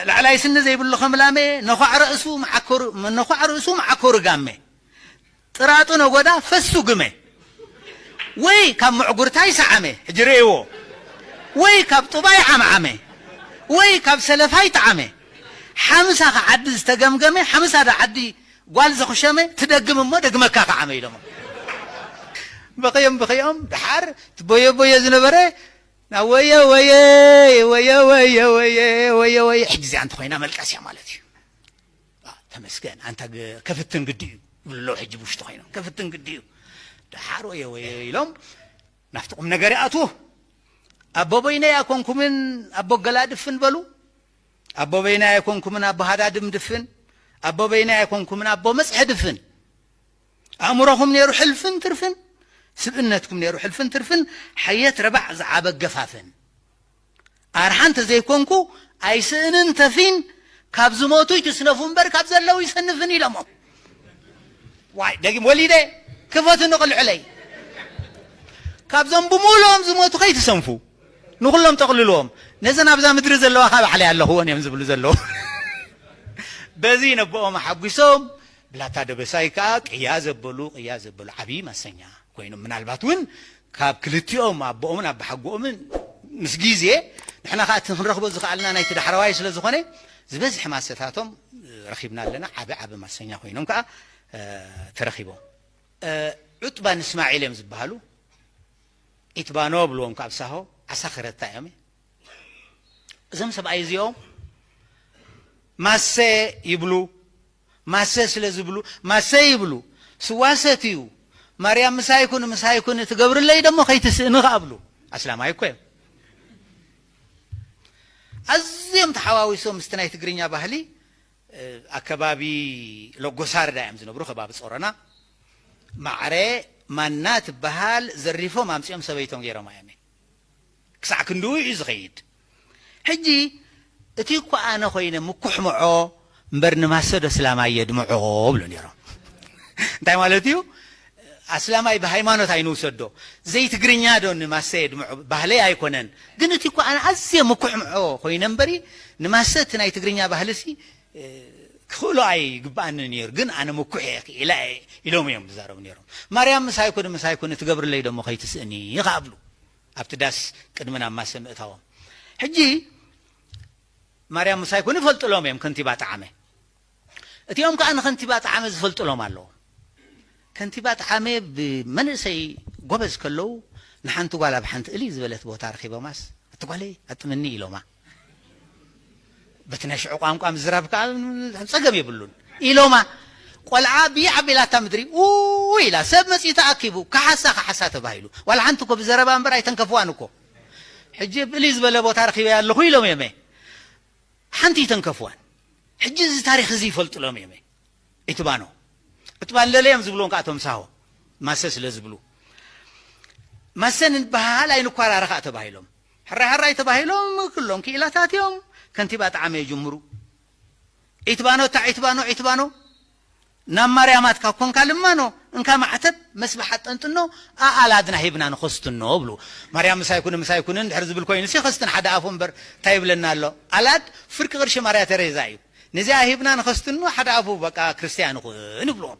ላዕላይ ስኒ ዘይብሉ ከም ላሜ፣ ነዃዕ ርእሱ መዓኮሩ፣ ነዃዕ ርእሱ መዓኮሩ ጋሜ። ጥራጡ ነጎዳ ፈሱ ግመ። ወይ ካብ ምዕጉርታይ ሰዓመ፣ ሕጂ ርእይዎ። ወይ ካብ ጡባይ ዓምዓመ። ወይ ካብ ሰለፋይ ጠዓመ። ሓምሳ ከዓዲ ዝተገምገመ፣ ሓምሳ ዳ ዓዲ ጓል ዘኹሸመ፣ ትደግም እሞ ደግመካ ከዓመ ኢሎሞ። በኸዮም በኸዮም፣ ደሓር ትቦየቦየ ዝነበረ፣ ናብ ወየ ወየ፣ ወየ ወየ፣ ወየ ወየ ወየ፣ ሕጂ እዚኣ እንተኾይና መልቀስያ ማለት እዩ። ኣ፣ ተመስገን፣ ኣንታ ግ-፣ ከፍትን ግዲ እዩ። ይብሉ ኣለዉ ሕጂ ብውሽጢ ኮይኖም፣ ከፍትን ግዲ እዩ። ደሓር ወየ ወየ ኢሎም ናብቲ ቁም ነገር ይኣትዉ። ኣቦ በይነይ ኣይኮንኩምን ኣቦ ገላ ድፍን በሉ። ኣቦ በይነይ ኣይኮንኩምን ኣቦ ሃዳድም ድፍን። ኣቦ በይነይ ኣይኮንኩምን ኣቦ መጽሐ ድፍን። ኣእምሮኹም ነይሩ ሕልፍን ትርፍን፣ ስብእነትኩም ነይሩ ሕልፍን ትርፍን፣ ሓየት ረባዕ ዝዓበ ገፋፍን። ኣርሓ እንተ ዘይኮንኩ ኣይስእንን ተፊን፣ ካብ ዝሞቱ ይትስነፉ እምበር ካብ ዘለዉ ይሰንፍን ኢሎሞ። ዋይ፣ ደጊም ወሊደ፣ ክፈቱ ንቕልዕለይ። ካብዞም ብምሉኦም ዝሞቱ ከይትሰንፉ፣ ንኹሎም ጠቕልልዎም። ነዘን ኣብዛ ምድሪ ዘለዋ ካብ ባዕለይ ኣለኽወን እዮም ዝብሉ ዘለዉ። በዚ ነቦኦም ኣሓጒሶም፣ ብላታ ደበሳይ ከኣ ቅያ ዘበሉ፣ ቅያ ዘበሉ ዓብዪ ማሰኛ ኮይኖም፣ ምናልባት እውን ካብ ክልቲኦም ኣቦኦምን ኣባሓጎኦምን ምስ ግዜ ንሕና ከኣ እቲ ክንረኽቦ ዝኸኣልና ናይቲ ዳሕረዋይ ስለ ዝኾነ ዝበዝሐ ማሰታቶም ረኺብና ኣለና። ዓቢ ዓቢ ማሰኛ ኮይኖም ከኣ፣ እ፣ ተረኺቦም። እ፣ ዑጥባን እስማዒል እዮም ዝበሃሉ። ኢትባኖ ብልዎም ካብ ሳሆ ዓሳ ክረታ እዮም። እዞም ሰብኣይ እዚኦም ማሰ ይብሉ። ማሰ ስለ ዝብሉ፣ ማሰ ይብሉ። ስዋ ሰትዩ፣ ማርያም ምሳይ ኩን፣ ምሳይ ኩን ትገብርለይ ደሞ ከይትስእኒ ከኣ ብሉ። ኣስላማይ እኮ እዮም። ኣዝዮም ተሓዋዊሶም ምስቲ ናይ ትግርኛ ባህሊ፣ እ፣ ኣከባቢ ሎጎሳርዳ እዮም ዝነብሩ፣ ከባቢ ጾሮና። ማዕረ ማና ትበሃል ዘሪፎም ኣምጺኦም ሰበይቶም ገይሮማ እዮም። ክሳዕ ክንድኡ እዩ ዝኸይድ። ሕጂ እቲ እኮ ኣነ ኮይነ ምኩሕምዖ እምበር ንማሰ ዶ ስላማይ የድምዖ ብሎ ነይሮም። እንታይ ማለት እዩ? ኣስላማይ ብሃይማኖት ኣይንውሰዶ። ዘይትግርኛ ዶ ንማሰ የድምዖ? ባህለይ ኣይኮነን። ግን እቲ እኮ ኣነ ኣዝየ ምኩሕምዖ ኮይነ እምበሪ ንማሰ እቲ ናይ ትግርኛ ባህልሲ፣ እ፣ ክኽእሎ ኣይግብኣንን ነይሩ። ግን ኣነ ምኩሕ እየ፣ ክኢላ እየ ኢሎም እዮም ዝዛረቡ ነይሮም። ማርያም ምሳይ ኩን፣ ምሳይ ኩን ትገብርለይ ደሞ ከይትስእኒ ይኸብሉ። ኣብቲ ዳስ ቅድሚ ናብ ማሰ ምእታዎም። ሕጂ ማርያም ምሳይ ኩን ይፈልጥሎም እዮም ከንቲባ ጠዓመ። እቲኦም ከኣ ንከንቲባ ጠዓመ ዝፈልጥሎም ኣለዎም። ከንቲባ ጠዓመ ብመንእሰይ ጎበዝ ከለዉ ንሓንቲ ጓል ኣብ ሓንቲ እልይ ዝበለት ቦታ ረኺቦማስ፣ "ኣቲ ጓለይ፣ ኣጥምኒ" ኢሎማ። በቲ ናይ ሽዑ ቋንቋ ምዝራብ ከኣ ጸገም የብሉን። ኢሎማ፣ ቆልዓ ብይ ዓቢላታ ምድሪ፣ ኡ ኢላ፣ ሰብ መጺኡ ተኣኪቡ፣ ከሓሳ፣ ከሓሳ ተባሂሉ። ዋላ ሓንቲ እኮ ብዘረባ እምበር ኣይተንከፍዋን እኮ። ሕጂ ብእሊ ዝበለ ቦታ ረኺበያ ኣለኹ ኢሎም እዮም። ሓንቲ ኣይተንከፍዋን። ሕጂ እዚ ታሪኽ እዚ ይፈልጡሎም እዮም። ኢትባኖ። ዕጥባን ለለዮም ዝብልዎም ከኣ እቶም ሳሆ። ማሰ ስለ ዝብሉ። ማሰ ንበሃል ኣይንኳራረ ከኣ ተባሂሎም። ሕራይ ሕራይ ተባሂሎም፣ ክሎም ክኢላታት እዮም፣ ከንቲባ ጠዓመ ይጅምሩ። ዒትባኖ፣ እታ ዒትባኖ፣ ዒትባኖ፣ ናብ ማርያማትካ ኮንካ ልማኖ፣ እንካ ማዕተብ፣ መስበሓት ጠንጥኖ፣ ኣኣላድና ሂብና ንኸስትኖ፣ ብሉ። ማርያም ምሳይ ኩን፣ ምሳይ ኩን፣ እንድሕር ዝብል ኮይኑሲ፣ ኸስትን ሓደ ኣፉ እምበር፣ እንታይ ይብለና ኣሎ? ኣላድ፣ ፍርቂ ቅርሺ ማርያ ተሬዛ እዩ። ነዚኣ ሂብና ንኸስትኖ፣ ሓደ ኣፉ፣ በቃ፣ ክርስትያን ይኹን፣ ይብልዎም።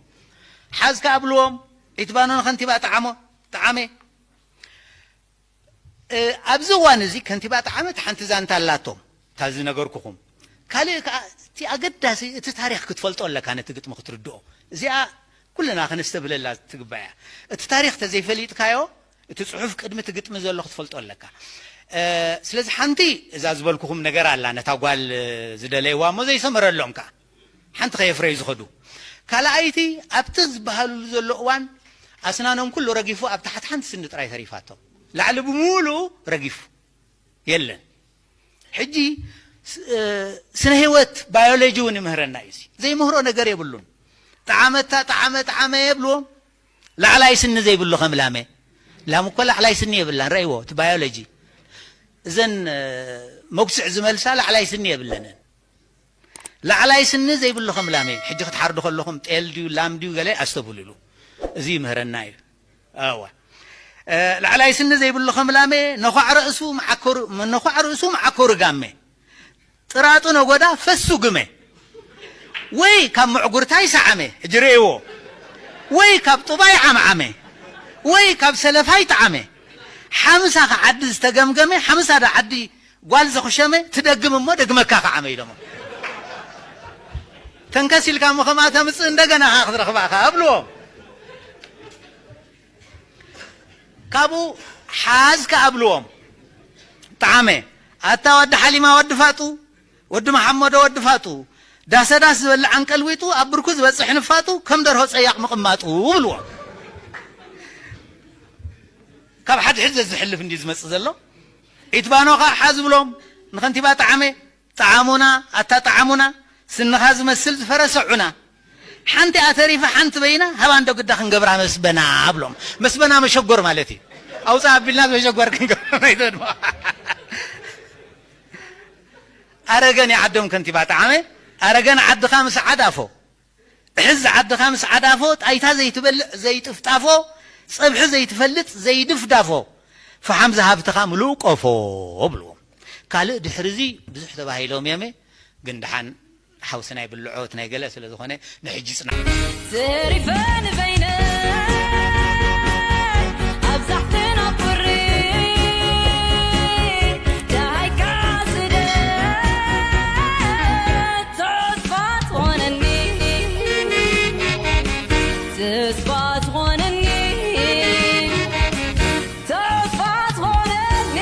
ሓዝ ከኣ ብልዎም፣ ዒትባኖ ንኸንቲባ ጠዓሞ፣ ጠዓመ። እ፣ ኣብዚ እዋን እዚ ከንቲባ ጠዓመት ሓንቲ ዛንታ ኣላቶም፣ እታ ዝነገርኩኹም። ካልእ ከኣ እቲ ኣገዳሲ፣ እቲ ታሪኽ ክትፈልጦ ኣለካ፣ ነቲ ግጥሚ ክትርድኦ። እዚኣ ኩልና ከነስተብህለላ ትግባእ እያ። እቲ ታሪኽ ተዘይፈሊጥካዮ፣ እቲ ጽሑፍ ቅድሚ እቲ ግጥሚ ዘሎ ክትፈልጦ ኣለካ። እ፣ ስለዚ ሓንቲ እዛ ዝበልኩኹም ነገር ኣላ፣ ነታ ጓል ዝደለይዋ እሞ ዘይሰመረሎም ከኣ። ሓንቲ ከየፍረዩ ዝኸዱ። ካልኣይቲ፣ ኣብቲ ዝበሃሉሉ ዘሎ እዋን፣ ኣስናኖም ኩሉ ረጊፉ፣ ኣብ ታሕቲ ሓንቲ ስኒ ጥራይ ተሪፋቶም። ላዕሊ ብምሉኡ ረጊፉ። የለን። ሕጂ ስ-፣ እ፣ ስነ ህይወት፣ ባዮሎጂ እውን ይምህረና እዩ። እዚ ዘይምህሮ ነገር የብሉን። ጠዓመታ፣ ጠዓመ፣ ጠዓመ የብልዎም። ላዕላይ ስኒ ዘይብሉ ከም ላመ። ላም እኮ ላዕላይ ስኒ የብላን። ረእይዎ፣ እቲ ባዮሎጂ። እዘን፣ እ፣ መጉስዕ ዝመልሳ ላዕላይ ስኒ የብለንን። ላዕላይ ስኒ ዘይብሉ ከም ላም እዩ። ሕጂ ክትሓርዱ ከለኹም ጤል ድዩ ላም ድዩ ገለ ኣስተብህሉሉ። እዚ ይምህረና እዩ። እወ። እ፣ ላዕላይ ስኒ ዘይብሉ ከም ላመ፣ ነዃዕ ርእሱ መዓኮሩ፣ ነዃዕ ርእሱ መዓኮሩ ጋመ። ጥራጡ ነጎዳ ፈሱ ግመ፣ ወይ ካብ ምዕጉርታይ ሰዓመ፣ ሕጂ ርእይዎ፣ ወይ ካብ ጡባይ ዓምዓመ፣ ወይ ካብ ሰለፋይ ጠዓመ። ሓምሳ ከ ዓዲ ዝተገምገመ፣ ሓምሳ ዶ ዓዲ ጓል ዘኹሸመ፣ ትደግም እሞ ደግመካ ከዓመ ኢሎሞ። ተንከስ ኢልካ እሞ ከምኣ ተምጽእ እንደገና ከኣ ክትረኽባ ከኣ ኣብልዎም። ካብኡ ሓዝ ከኣ ኣብልዎም። ጠዓመ፣ ኣታ ወዲ ሓሊማ ወዲ ፋጡ፣ ወዲ መሓመዶ ወዲ ፋጡ፣ ዳሰዳስ ዝበልዕ ኣንቀልዊጡ፣ ኣብ ብርኩ ዝበጽሕ ንፋጡ፣ ከም ደርሆ ጸያቕ ምቕማጡ ብልዎ። ካብ ሓድሕድ ዘዝሕልፍ እንዲ ዝመጽእ ዘሎ። ኢትባኖ ኸኣ ሓዝ ብሎም ንኸንቲባ ጠዓመ፣ ጠዓሙና፣ ኣታ ጠዓሙና፣ ስንኻ ዝመስል ዝፈረሰ ዑና። ሓንቲ ኣተሪፋ ሓንቲ በይና፣ ሃባ እንዶ ግዳ ክንገብራ መስበና ብሎም። መስበና መሸጎር ማለት እዩ። ኣውፃ ኣቢልና መሸጎር ክንገብር ናይ ዘድማ። ኣረገን ይዓዶም ከንቲባ ጠዓመ፣ ኣረገን ዓድኻ ምስ ዓዳፎ፣ እሕዝ ዓድኻ ምስ ዓዳፎ፣ ጣይታ ዘይትበልዕ ዘይጥፍጣፎ፣ ጸብሒ ዘይትፈልጥ ዘይድፍዳፎ፣ ፈሓም ዝሃብትኻ ምሉእ ቆፎ ብልዎም። ካልእ ድሕርዚ ብዙሕ ተባሂሎም እዮም'የ፣ ግን ደሓን ሓውሲ ናይ ብልዖት ናይ ገለ ስለ ዝኾነ ንሕጂ ጽናሕ። ተሪፈ ንበይነይ ኣብዛሕትና ቁሪ፣ ደሃይካ ስደት ተስፋ ትኾነኒ፣ ተስፋ ትኾነኒ፣ ተስፋ ትኾነኒ።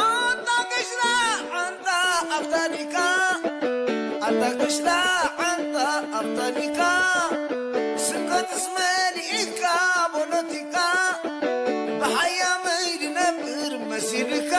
ኣታ ክሽላ ዓንታ ኣብታኒካ፣ ኣታ ክሽላ ዓንታ ኣብታኒካ፣ ስብከትስ መሊእካ ፖለቲካ፣ ብሓያመይ ድነብር መሲልካ።